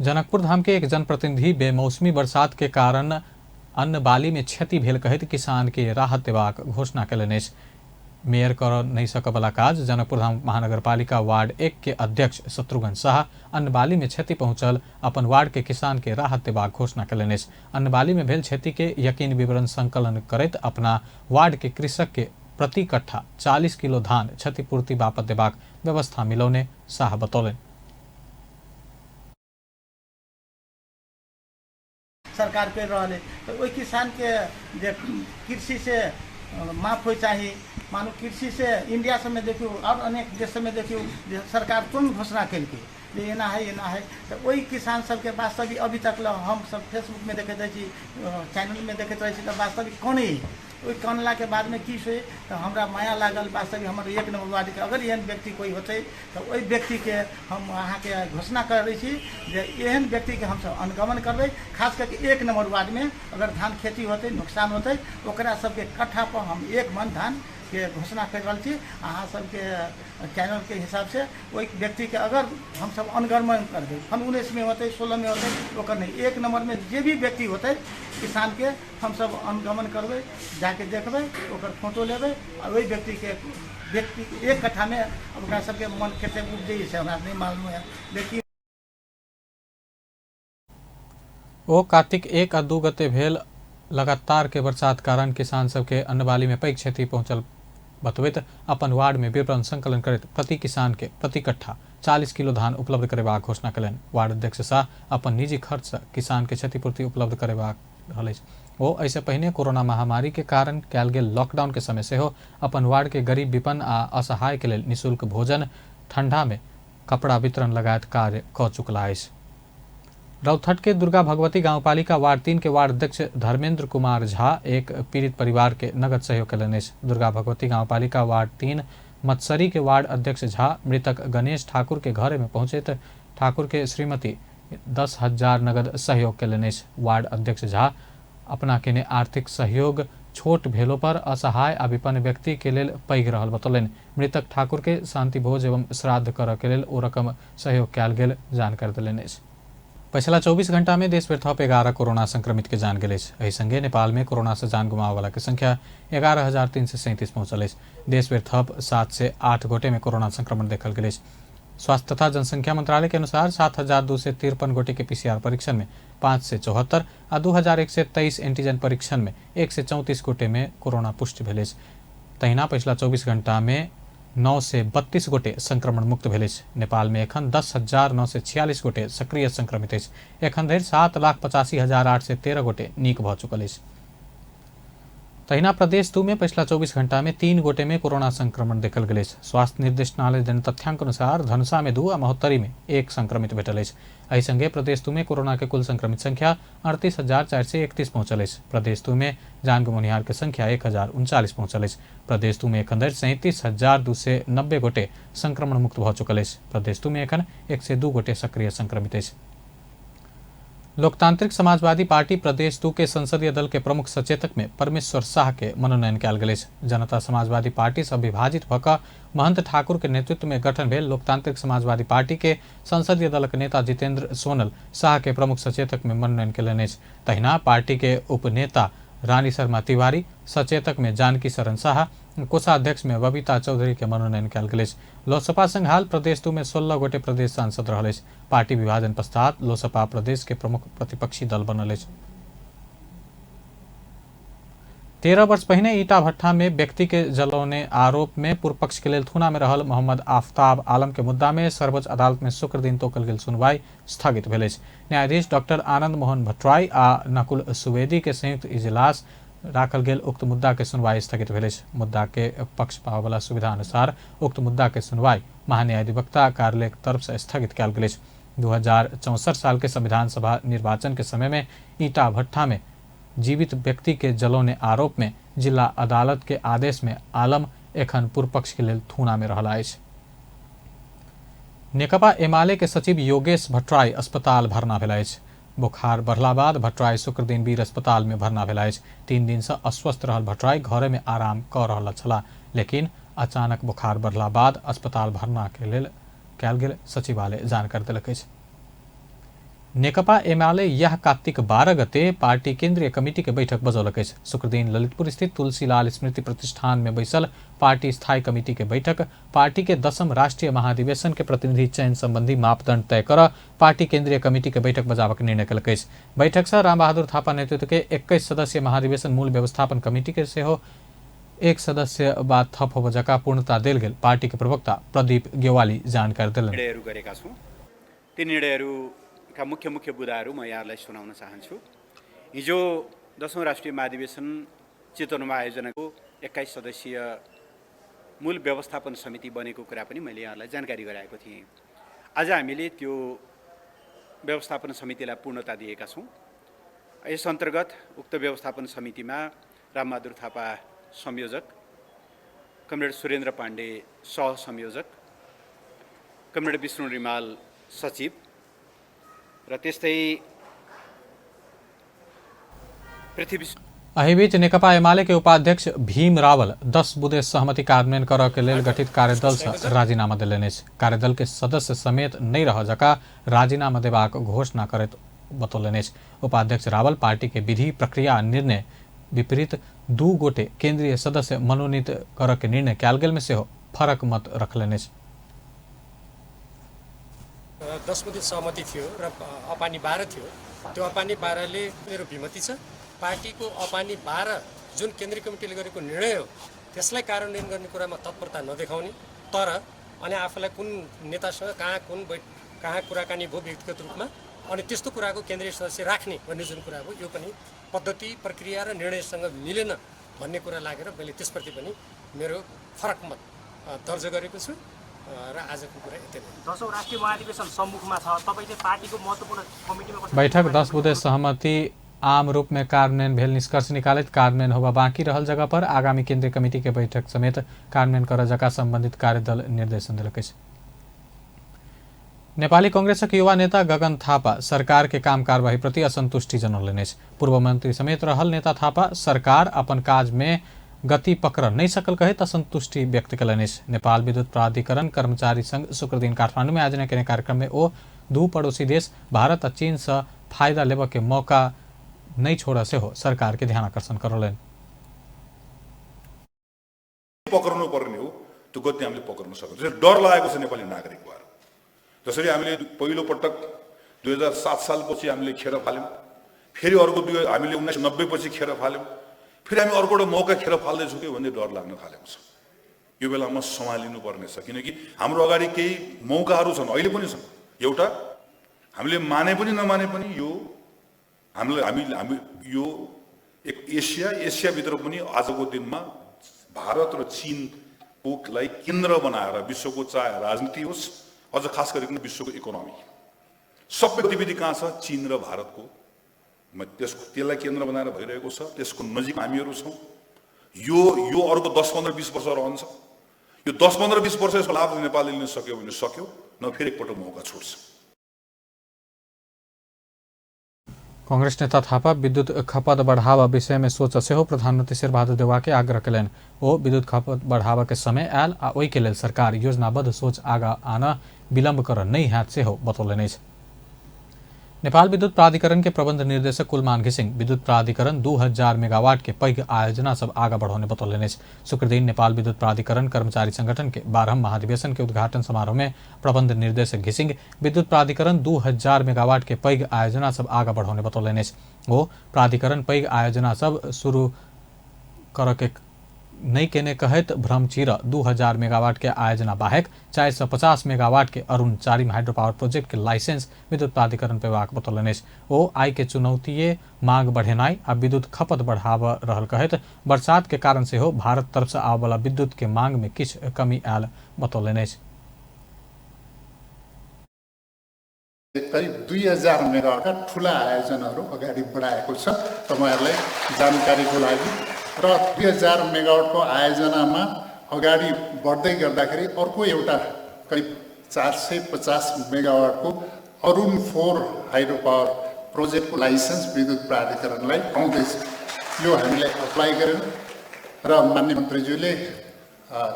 जनकपुर धाम के एक जनप्रतिनिधि बेमौसमी बरसात के कारण अन्न बाली में क्षति भेल कहैत किसान के राहत देबाक घोषणा केलनि अछि। मेयर कर नहीं सकबला काज जनकपुर धाम महानगरपालिका वार्ड 1 के अध्यक्ष शत्रुघ्न शाह अन्नबाली में क्षति पहुंचल अपन वार्ड के किसान के राहत देबाक घोषणा केलनि अछि। अन्नबाली में भेल क्षति के यकीन विवरण संकलन करैत अपना वार्ड के कृषक के प्रति कट्ठा 40 किलो धान क्षतिपूर्ति बापत देबाक व्यवस्था मिलौने शाह बतौलनि। सरकार कर रहा है तो वही किसान के जे कृषि से माफ हो चाहिए, मानो कृषि से इंडिया सब में देखियो और अनेक देश सब में देखियो सरकार तुरंत घोषणा कलकै जे एना है एना है, तो वही किसान सबके वास्तविक अभी तक ल हम सब फेसबुक में देखैत रहे छी, चैनल में देखैत रहे छी, तो वास्तविक कौन है ओहि कनला के बाद में की छै तो हमरा माया लागल। वास्तविक हमर 1 नंबर वार्ड के अगर एहन व्यक्ति कोई होतै तो ओहि व्यक्ति के हम अहाँके घोषणा करै छी जे एहन व्यक्ति के हमसब अनुगमन करबै। खास करके 1 नंबर वार्ड में अगर धान खेती होतै नुकसान होतै ओकरा सबके कट्ठा पर हम 1 मन धान के घोषणा कर रहल छी। अहाँ सबके चैनल के हिसाब से ओहि व्यक्ति के अगर हमसब अनुगमन करबै, हम 19 में होतै 16 में होतै ओकर नहीं, 1 नंबर में जे भी व्यक्ति होतै किसान के हमसब अनुगमन करबै, जाके देखबै, ओकर फोटो लेबै आ ओहि व्यक्ति के 1 कट्ठा में ओकरा सबके मन कतेक उपजै से हमरा नहीं मालूम है। लेकिन ओ कार्तिक 1 आ 2 गते भेल लगातार के बरसात कारण किसान सबके अन्नबाली में पैघ क्षति पहुंचल बतबैत अपन वार्ड में विवरण संकलन करैत प्रति किसान के प्रति कट्ठा 40 किलो धान उपलब्ध करेबाक घोषणा केलनि। वार्ड अध्यक्ष शाह अपन निजी खर्च से किसान के क्षतिपूर्ति उपलब्ध करेबाक रहल अछि। ओ एहिसँ पहिने कोरोना महामारी के कारण कयल गेल लॉकडाउन के समय सेहो अपन वार्ड के गरीब विपन्न आ असहाय के लेल निःशुल्क भोजन, ठंडा में कपड़ा वितरण लगायत कार्य कऽ चुकला अछि। रौथट के दुर्गा भगवती गांवपालिका वार्ड 3 के वार्ड अध्यक्ष धर्मेंद्र कुमार झा एक पीड़ित परिवार के नगद सहयोग केलनि अछि। दुर्गा भगवती गांवपालिका वार्ड 3 मत्सरी के वार्ड अध्यक्ष झा मृतक गणेश ठाकुर के घर में पहुँचैत ठाकुर के श्रीमती 10,000 नगद सहयोग केलनि अछि। वार्ड अध्यक्ष झा अपना केने आर्थिक सहयोग छोट भेलो पर असहाय आ विपन्न व्यक्ति के लेल पैघ रहल बतौलनि। मृतक ठाकुर के शांति भोज एवं श्राद्ध करऽ के लेल ओ रकम सहयोग कयल गेल जानकारी देलनि अछि। पछिला 24 घंटा में देशभरि थप 11 कोरोना संक्रमित के जान गेल अछि। एहि संगे नेपाल में कोरोना से जान गुमाबय के संख्या 11,337 पहुंचल अछि। देशभरि थप 708 गोटे में कोरोना संक्रमण देखल गेल अछि। स्वास्थ्य तथा जनसंख्या मंत्रालय के अनुसार 7,253 गोटे के पीसीआर परीक्षण में 574 आ 2,123 एंटीजन परीक्षण में 134 गोटे में कोरोना पुष्टि भेल अछि। तहिना पछिला 24 घंटा में 932 गोटे संक्रमण मुक्त भेल अछि। नेपाल में एखन 10,946 गोटे सक्रिय संक्रमित अछि। एखन धरि 7,85,813 गोटे नीक भऽ चुकल अछि। तहिना प्रदेश 2 में पछिला 24 घंटा में 3 गोटे में कोरोना संक्रमण देखल गेल अछि। स्वास्थ्य निर्देशनालय देने तथ्यांक अनुसार धनुषा में 2 आ महोत्तरी में 1 संक्रमित भेटल अछि। एहि संगे प्रदेश 2 में कोरोना के कुल संक्रमित संख्या 38,431 पहुंचल अछि। प्रदेश 2 में जान गमौनिहार के संख्या 1,039 पहुंचल अछि। प्रदेश 2 में एखन धरि 37,290 गोटे संक्रमण मुक्त भऽ चुकल अछि। प्रदेश 2 में एखन 102 गोटे सक्रिय संक्रमित अछि। लोकतांत्रिक समाजवादी पार्टी प्रदेश 2 के संसदीय दल के प्रमुख सचेतक में परमेश्वर शाह के मनोनयन कयल गेल अछि। जनता समाजवादी पार्टी से विभाजित भऽ कऽ महंत ठाकुर के नेतृत्व में गठन भेल लोकतांत्रिक समाजवादी पार्टी के संसदीय दलक नेता जितेंद्र सोनल शाह के प्रमुख सचेतक में मनोनयन कयलनि अछि। तहिना पार्टी के उपनेता रानी शर्मा तिवारी, सचेतक में जानकी शरण शाह, कोषाध्यक्ष में बबीता चौधरी के मनोनयन कयल गेल अछि। लोसपा संघ हाल प्रदेश 2 में 16 गोटे प्रदेश सांसद रहल अछि। पार्टी विभाजन पश्चात लोसपा प्रदेश के प्रमुख प्रतिपक्षी दल बनल अछि। 13 वर्ष पहिने ईटा भट्ठा में व्यक्ति के जलौने आरोप में पूर्व पक्ष के लेल थुना में रहल मोहम्मद आफ्ताब आलम के मुद्दा में सर्वोच्च अदालत में शुक्र दिन तोकल गेल सुनवाई स्थगित भेल अछि। न्यायाधीश डॉक्टर आनंद मोहन भट्टराई आ नकुल सुवेदी के संयुक्त इजलास राखल गेल उक्त मुद्दा के सुनवाई स्थगित भेल अछि। मुद्दा के पक्ष पाबयवला सुविधा अनुसार उक्त मुद्दा के सुनवाई महान्यायाधिवक्ता कार्यालय के तरफ से स्थगित कयल गेल अछि। 2064 साल के संविधान सभा निर्वाचन के समय में ईटा भट्ठा में जीवित व्यक्ति के जलौने आरोप में जिला अदालत के आदेश में आलम एखन पूर्व पक्ष के लेल थूना में रहल अछि। नेकपा एमाले के सचिव योगेश भट्टराई अस्पताल भर्ना भेल अछि। बुखार बढ़ला बाद भट्टराई शुक्र दिन वीर अस्पताल में भर्ना भेल अछि। 3 दिन से अस्वस्थ रहल भट्टराई घरे में आराम कऽ रहल छलाह, लेकिन अचानक बुखार बढ़ला बाद अस्पताल भर्ना के लेल कयल गेल सचिवालय जानकारी देलक अछि। नेकपा एमाले यह कार्तिक 12 गते पार्टी केंद्रीय कमिटी के बैठक बजौलक अछि। शुक्रदिन ललितपुर स्थित तुलसीलाल स्मृति प्रतिष्ठान में बैसल पार्टी स्थायी कमिटी के बैठक पार्टी के 10म राष्ट्रीय महाधिवेशन के प्रतिनिधि चयन संबंधी मापदंड तय कर पार्टी केंद्रीय कमिटी के बैठक बजाबक निर्णय कयलक अछि। बैठक से रामबहादुर थापा नेतृत्व के 21 सदस्यीय महाधिवेशन मूल व्यवस्थापन कमिटी के सेहो 1 सदस्य बाद थप होबय जकाँ पूर्णता देल गेल पार्टी के प्रवक्ता प्रदीप गेवाली जानकारी देलनि। निर्णयहरू गरेका छौँ। ती निर्णयहरूका मुख्य मुख्य बुँदाहरू म यहाँहरूलाई सुनाउन चाहन्छु। हिजो 10औं राष्ट्रिय महाधिवेशन चितवनमा आयोजनाको 21 सदस्यीय मूल व्यवस्थापन समिति बनेको कुरा पनि मैले यहाँहरूलाई जानकारी गराएको थिएँ। आज हामीले त्यो व्यवस्थापन समितिलाई पूर्णता दिएका छौँ। यस अन्तर्गत उक्त व्यवस्थापन समितिमा रामबहादुर थापा संयोजक, कमरेड सुरेन्द्र पाण्डे सहसंयोजक, कमरेड विष्णु रिमाल सचिव र त्यस्तै पृथ्वी। एहि बीच नेकपा एमाले के उपाध्यक्ष भीम रावल 10 बुँदे सहमति कार्यान्वयन करऽ के लेल गठित कार्यदल से राजीनामा देलनि अछि। कार्यदल के सदस्य समेत नहि रह जकाँ राजीनामा देबाक घोषणा करैत बतौलनि अछि। उपाध्यक्ष रावल पार्टी के विधि प्रक्रिया निर्णय विपरीत 2 गोटे केंद्रीय सदस्य मनोनीत करऽ के निर्णय कयल गेल में सेहो फरक मत रखलनि अछि। 10 बुँदे सहमति थियो र अपानी 12 थियो। त्यो अपानी 12ले मेरो विमति छ। पार्टीको अपानी 12 जुन केन्द्रीय कमिटीले गरेको निर्णय हो त्यसलाई कार्यान्वयन गर्ने कुरामा तत्परता नदेखाउने, तर अनि आफूलाई कुन नेतासँग कहाँ कुन कहाँ कुराकानी भयो व्यक्तिगत रूपमा अनि त्यस्तो कुराको केन्द्रीय सदस्य राख्ने भन्ने जुन कुरा हो यो पनि पद्धति प्रक्रिया र निर्णयसँग मिलेन भन्ने कुरा लागेर मैले त्यसप्रति पनि मेरो फरक मत दर्ज गरेको छु र आजको कुरा यति नै। 10औं राष्ट्रिय महाधिवेशन सम्मुखमा छ, तपाईँ चाहिँ पार्टीको महत्त्वपूर्ण कमिटीमा बैठक 10 बुँदे सहमति आम रूप में कार्यान्वयन भेल निष्कर्ष निकालैत कार्यान्वयन होबा बाँकी रहल जगह पर आगामी केंद्रीय कमिटी के बैठक समेत कार्यान्वयन करऽ जका संबंधित कार्यदल निर्देशन देलक अछि। नेपाली कांग्रेसक युवा नेता गगन थापा सरकार के काम कार्यवाही प्रति असंतुष्टि जनौलनि अछि। पूर्व मंत्री समेत रहल नेता थापा सरकार अपन काज में गति पकड़ नहीं सकल कहैत असंतुष्टि व्यक्त कयलनि अछि। नेपाल विद्युत प्राधिकरण कर्मचारी संघ शुक्रदिन काठमांडू में आयोजना केने कार्यक्रम में ओ दू पड़ोसी देश भारत आ चीन से फायदा लेबऽ के मौका नहीं छोड़ सेहो सरकार के ध्यान आकर्षण करौलनि। पक्रनु पर्ने हो त्यो गति हामीले पक्रन सक्दैनौँ। डर लागेको छ नेपाली नागरिक भएर। जसरी हामीले पहिलो पटक 2007 सालपछि हामीले खेर फाल्यौँ, फेरि अर्को हामीले 1990 पछि खेर फाल्यौँ, फेरि हामी अर्को एउटा मौका खेर फाल्दैछौँ कि भन्ने डर लाग्न थालेको छ। यो बेलामा सम्हालिनु पर्नेछ, किनकि हाम्रो अगाडि केही मौकाहरू छन्, अहिले पनि छन्। एउटा हामीले माने पनि नमाने पनि यो हामीलाई हामी हामी यो एक एसियाभित्र पनि आजको दिनमा भारत र चीनकोलाई केन्द्र बनाएर विश्वको चाहे राजनीति होस्, अझ खास गरिकन विश्वको इकोनोमी, सबै गतिविधि कहाँ छ? चीन र भारतको। त्यसलाई केन्द्र बनाएर भइरहेको छ, त्यसको नजिक हामीहरू छौँ। यो यो अर्को 10 15 20 वर्ष रहन्छ। यो 10 15 20 वर्ष यसको लाभ नेपालले लिन सक्यो भने सक्यो, न फेरि एकपल्ट मौका छुट्छ। कांग्रेस नेता थापा विद्युत खपत बढ़ावा विषय में सोच सेहो प्रधानमंत्री शेरबहादुर देउवा के आग्रह कयलनि। ओ विद्युत खपत बढ़ावा के समय आयल आ ओहि के लेल सरकार योजनाबद्ध सोच आगा आना विलम्ब कर नहीं हैत सेहो बतौलनि अछि। नेपाल विद्युत प्राधिकरण के प्रबंध निर्देशक कुलमान घिसिङ विद्युत प्राधिकरण 2000 मेगावाट के पैघ आयोजना सब आगा बढ़ौने बतौलनि अछि। शुक्रदिन नेपाल विद्युत प्राधिकरण कर्मचारी संगठन के 12वां महाधिवेशन के उद्घाटन समारोह में प्रबंध निर्देशक घिसिङ विद्युत प्राधिकरण 2000 मेगावाट के पैघ आयोजना सब आगा बढ़ौने बतौलनि अछि। ओ प्राधिकरण पैघ आयोजना सब शुरू कर के नहीं केने कहैत भ्रम चीर 2000 मेगावाट के आयोजना बाहेक 450 मेगावाट के अरुण चारिम हाइड्रो पावर प्रोजेक्ट के लाइसेंस विद्युत प्राधिकरण पेबाक बतौलनि अछि। ओ आय के चुनौतीय मांग बढ़ेनाइ आ विद्युत खपत बढ़ाव रहल कहैत बरसात के कारण सेहो भारत तरफ से आबय वाला विद्युत के मांग में किछु कमी आयल बतौलनि अछि। करिब 2000 मेगावाटका ठुला आयोजनाहरू अगाडि बढाएको छ तपाईँहरूलाई जानकारीको लागि। र 2000 मेगावाटको आयोजनामा अगाडि बढ्दै गर्दाखेरि अर्को एउटा करिब 450 मेगावाटको अरुण 4 हाइड्रो पावर प्रोजेक्टको लाइसेन्स विद्युत प्राधिकरणलाई आउँदैछ। यो हामीले अप्लाई गरेर र माननीय मन्त्रीज्यूले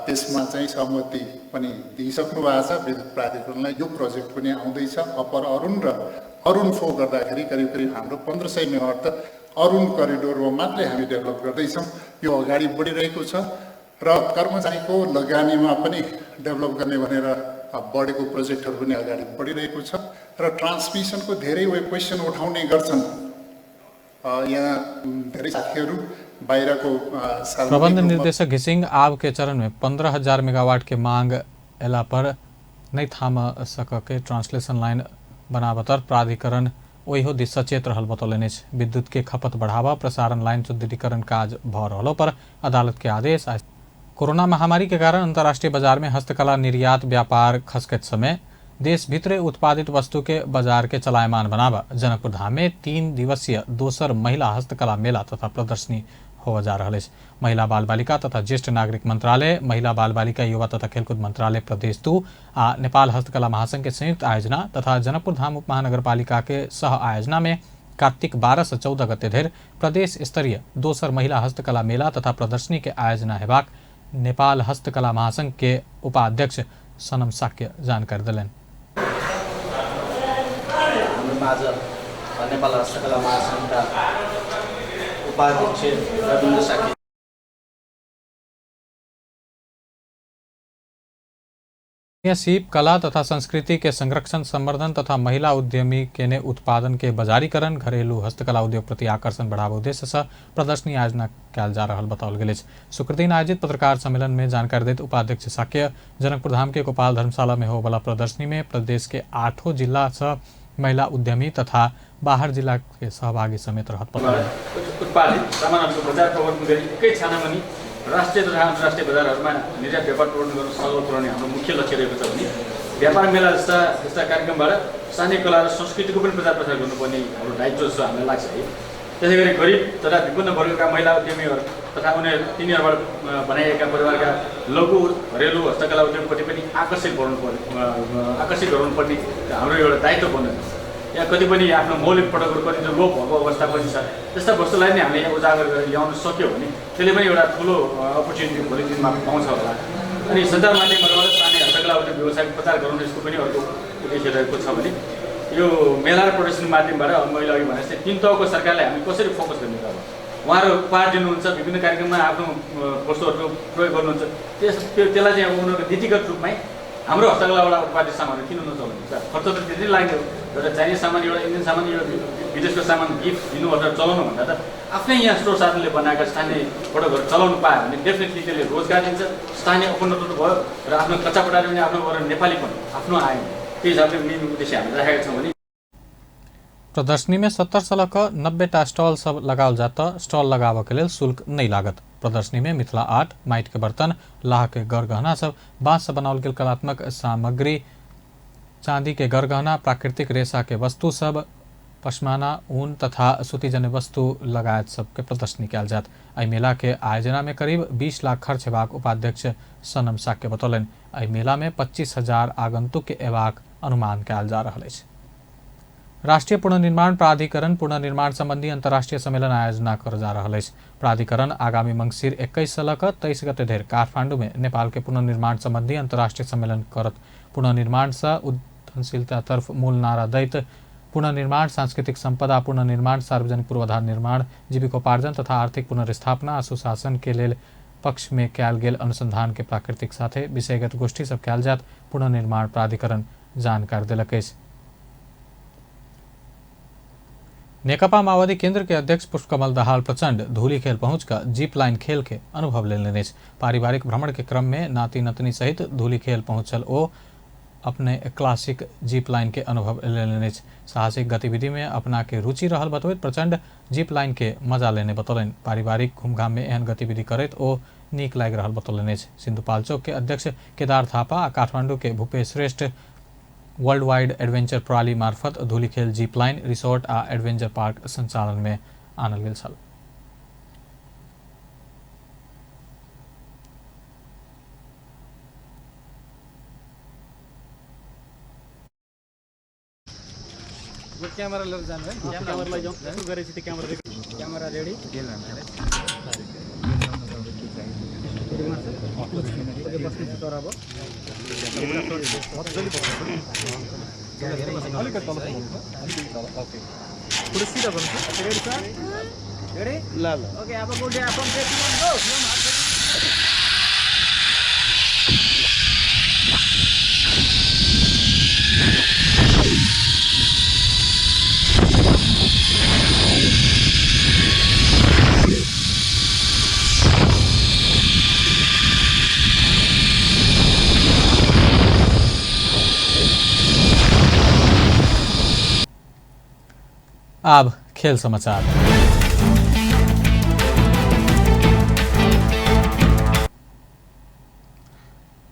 त्यसमा चाहिँ सहमति पनि दिइसक्नु भएको छ। विद्युत प्राधिकरणलाई यो प्रोजेक्ट पनि आउँदैछ। अप्पर अरुण र अरुण 4 गर्दाखेरि करिब करिब हाम्रो 1500 मेगावाट त अरुण करिडोरमा मात्रै हामी डेभलप गर्दैछौँ। यो अगाडि बढिरहेको छ र कर्मचारीको लगानीमा पनि डेभलप गर्ने भनेर बढेको प्रोजेक्टहरू पनि अगाडि बढिरहेको छ। र ट्रान्समिसनको धेरै वे क्वेसन उठाउने गर्छन् यहाँ धेरै साथीहरू बाहिरको। प्रबंध निर्देशक घिसिङ आब के चरण में 15,000 मेगावाट के मांग एला पर नहीं थाम सक के ट्रांसलेशन लाइन बनाबतर प्राधिकरण ओहो दिस सचेत रहल बतौलनि अछि। विद्युत के खपत बढ़ावा प्रसारण लाइन सुदृढ़ीकरण काज भ रहलो पर अदालत के आदेश। कोरोना महामारी के कारण अंतर्राष्ट्रीय बाजार में हस्तकला निर्यात व्यापार खसकत समय देश भीतरे उत्पादित वस्तु के बाजार के चलायमान बनावा जनकपुर धाम में 3 दिवसीय दोसर महिला हस्तकला मेला तथा प्रदर्शनी होवा जा रहल अछि। महिला बाल बालिका तथा ज्येष्ठ नागरिक मंत्रालय, महिला बाल बालिका युवा तथा खेलकूद मंत्रालय प्रदेश 2 आ नेपाल हस्तकला महासंघ के संयुक्त आयोजना तथा जनकपुर धाम उप महानगरपालिका के सह आयोजना में कार्तिक 12 से 14 गते धरि प्रदेश स्तरीय दोसर महिला हस्तकला मेला तथा प्रदर्शनी के आयोजना हेबाक नेपाल हस्तकला महासंघ के उपाध्यक्ष सनम साक्य जानकारी देलनि। नेपाल हस्तकला महासंघका उपाध्यक्ष रविन्द्र साक्य सीप कला तथा संस्कृति के संरक्षण संवर्धन तथा महिला उद्यमी के उत्पादन के बाजारीकरण घरेलू हस्तकला उद्योग प्रति आकर्षण बढ़ावा उद्देश्य से प्रदर्शनी आयोजना कयल जा रहल बताओल गेल अछि। शुक्रदिन आयोजित पत्रकार सम्मेलन में जानकारी दैत उपाध्यक्ष साक्य जनकपुर धाम के गोपाल धर्मशाला में होबला प्रदर्शनी में प्रदेश के 8 जिला से महिला उद्यमी तथा बाहर जिला के सहभागी समेत रहत उत्पादित सामानहरूको बजार प्रवर्धन गरी एकै छानामुनि राष्ट्रिय तथा अन्तर्राष्ट्रिय बजारहरूमा निर्यात व्यापार प्रवर्धन गर्न सजिलो पुर्याउने हाम्रो मुख्य लक्ष्य रहेको छ भने व्यापार मेला जस्ता यस्ता कार्यक्रमबाट स्थानीय कला र संस्कृतिको पनि प्रचार प्रसार गर्नुपर्ने हाम्रो दायित्व जस्तो हामीलाई लाग्छ है। त्यसै गरी गरिब तथा विपन्न वर्गका महिला उद्यमीहरू तथा तिनीहरूबाट बनाइएका परिवारका लघु घरेलु हस्तकला उद्यमप्रति पनि आकर्षित गराउनुपर्ने हाम्रो एउटा दायित्व बन्दछ। यहाँ कति पनि आफ्नो मौलिक प्रडक्टहरू कति लोप भएको अवस्था पनि छ, त्यस्ता वस्तुलाई नै हामीले यहाँ उजागर गरेर ल्याउन सक्यो भने त्यसले पनि एउटा ठुलो अपर्च्युनिटी भोलि दिनमा पाउँछ होला। अनि सञ्चार माध्यमहरूबाट स्थानीय हस्तकला उद्योग व्यवसायको प्रचार गराउनु यसको पनि अर्को उद्देश्य रहेको छ भने यो मेला र प्रदर्शनी माध्यमबाट मैले अघि भने जस्तै 3 तहको सरकारलाई हामी कसरी फोकस गर्ने त, अब उहाँहरू उपहार दिनुहुन्छ, विभिन्न कार्यक्रममा आफ्नो वस्तुहरूको प्रयोग गर्नुहुन्छ, त्यसलाई चाहिँ अब उनीहरूको नीतिगत रूपमै हाम्रो हस्तकलाबाट उत्पादित सामानहरू किन नचलाउनु, खर्च त त्यति लाग्ने हो। एउटा चाइनिज सामान, एउटा इन्डियन सामान, एउटा विदेशको सामान गिफ्ट दिनु अथवा चलाउनु भन्दा त आफ्नै यहाँ स्रोत साधनले बनाएका स्थानीय प्रडक्टहरू चलाउनु पायो भने डेफिनेटली त्यसले रोजगार दिन्छ, स्थानीय अपनत्व भयो र आफ्नो कच्चा पटाएर पनि आफ्नो नेपालीपन आफ्नो आयो। त्यही हिसाबले मेन उद्देश्य हामीले राखेका छौँ भने प्रदर्शनी में 70 से लऽ कऽ 90 टा स्टॉल सब लगाओल जात। स्टॉल लगाबऽ के लेल शुल्क नहीं लागत। प्रदर्शनी में मिथिला आर्ट, माटि के बर्तन, लाह के गरगहना सब, बांस से बनाओल गेल कलात्मक सामग्री, चांदी के गरगहना, प्राकृतिक रेशा के वस्तु सब, पश्माना, ऊन तथा सूतीजन्य वस्तु लगायत सबके प्रदर्शनी कयल जात। एहि मेला के आयोजना में करीब 20 लाख खर्च हेबाक उपाध्यक्ष सनम साक्य बतौलनि। एहि मेला में 25,000 आगंतुक के एबाक अनुमान कयल जा रहल अछि। राष्ट्रीय पुनर्निर्माण प्राधिकरण पुनर्निर्माण संबंधी अंतर्राष्ट्रीय सम्मेलन आयोजना कर जा रहल अछि। प्राधिकरण आगामी मंगसिर 21 से लऽ 23 गते धरि काठमांडू में नेपाल के पुनर्निर्माण संबंधी अंतर्राष्ट्रीय सम्मेलन करत। पुनर्निर्माण से उद्यमशीलता तरफ मूल नारा दैत पुनर्निर्माण, सांस्कृतिक संपदा पुनर्निर्माण, सार्वजनिक पूर्वाधार निर्माण, जीविकोपार्जन तथा आर्थिक पुनर्स्थापना आ सुशासन के लेल पक्ष में कयल गेल अनुसंधान के प्राकृतिक साथे विषयगत गोष्ठी सब कयल जात। पुनर्निर्माण प्राधिकरण जानकारी देलक अछि। नेकपा माओवादी केंद्र के अध्यक्ष पुष्पकमल दाहाल प्रचंड धूलीखेल पहुंचकर जीप लाइन खेल के अनुभव लेने अछि। पारिवारिक भ्रमण के क्रम में नाति नतनी सहित धूलीखेल पहुंचल ओ अपने क्लासिक जीप लाइन के अनुभव लेने अछि। साहसिक गतिविधि में अपना के रुचि रहल बतबैत प्रचंड जीप लाइन के मजा लेने बतौलनि। पारिवारिक घूमघाम में एहन गतिविधि करैत ओ नीक लागि रहल बतौलनि अछि। सिंधुपाल्चोक के अध्यक्ष केदार थापा आ काठमांडू के भूपेश श्रेष्ठ वर्ल्ड वाइड एडवेंचर प्रणाली मार्फत धूलीखेल जीप लाइन रिसोर्ट आ एडवेंचर पार्क संचालन में आनल गेल छल। क्यामेरा लिएर जानु है, क्यामेरा लैजाउँ, गरेपछि त्यो क्यामेरा क्यामेरा रेडी। तर अब अलिकति तल ओके थोडो सिधा गर्नु। Ready sir? रेडी? ल ल ओके। अब गोल्डी आफ्नो 3 2 1 गो। अब खेल समाचार।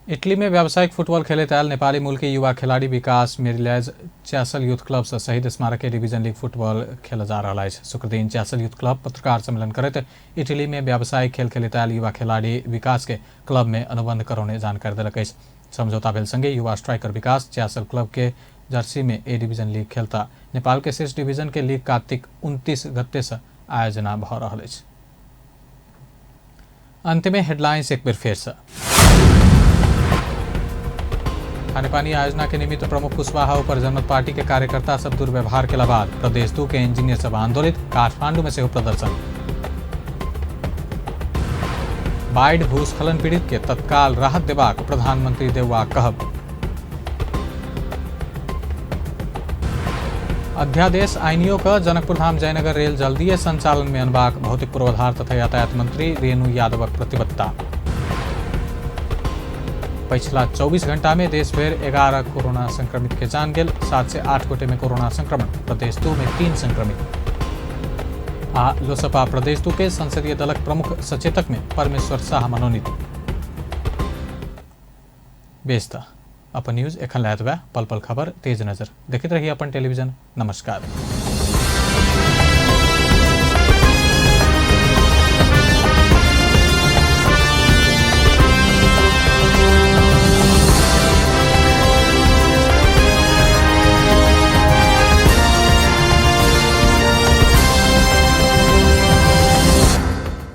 इटली में व्यावसायिक फुटबॉल खेलैत आयल नेपाली मूल के युवा खिलाड़ी विकास मेरिल्याज च्यासल यूथ क्लब से शहीद स्मारक डिवीजन लीग फुटबॉल खेल जा रहा अछि। शुक्रदिन च्यासल यूथ क्लब पत्रकार सम्मेलन करैत इटली में व्यावसायिक खेल खेलैत आयल युवा खिलाड़ी विकास के क्लब में अनुबंध करौने जानकारी देलक अछि। समझौता भेल संगे युवा स्ट्राइकर विकास च्यासल क्लब के जर्सी में ए डिवीजन लीग खेलता। नेपाल के शीर्ष डिवीजन के लीग कार्तिक 29 गते से आयोजना भ रहल अछि। अंत में हेडलाइंस एक बेर फेर से। खानेपानी आयोजना के निमित्त प्रमुख कुशवाहा ऊपर जनमत पार्टी के कार्यकर्ता सब दुर्व्यवहार के बाद प्रदेश 2 के इंजीनियर सब आंदोलित, काठमांडू में सेहो प्रदर्शन। बाढ़ भूस्खलन पीड़ित के तत्काल राहत देबाक प्रधानमंत्री देउवा कहब। अध्यादेश आइनियो का जनकपुरधाम जयनगर रेल जल्दीए संचालन में अनबाक भौतिक पूर्वाधार तथा यातायात मंत्री रेणु यादवक प्रतिबद्धता। पिछला 24 घंटा में देश भर 11 कोरोना संक्रमित के जान गेल, 7 से 8 गोटे में कोरोना संक्रमण, प्रदेश 2 में 3 संक्रमित। आ लोसपा प्रदेश 2 के संसदीय दलक प्रमुख सचेतक में परमेश्वर शाह मनोनीत। बेस्ता अपन न्यूज एखन लैत पल पल खबर तेज नजर देखते रहिए अपन टेलीविजन। नमस्कार।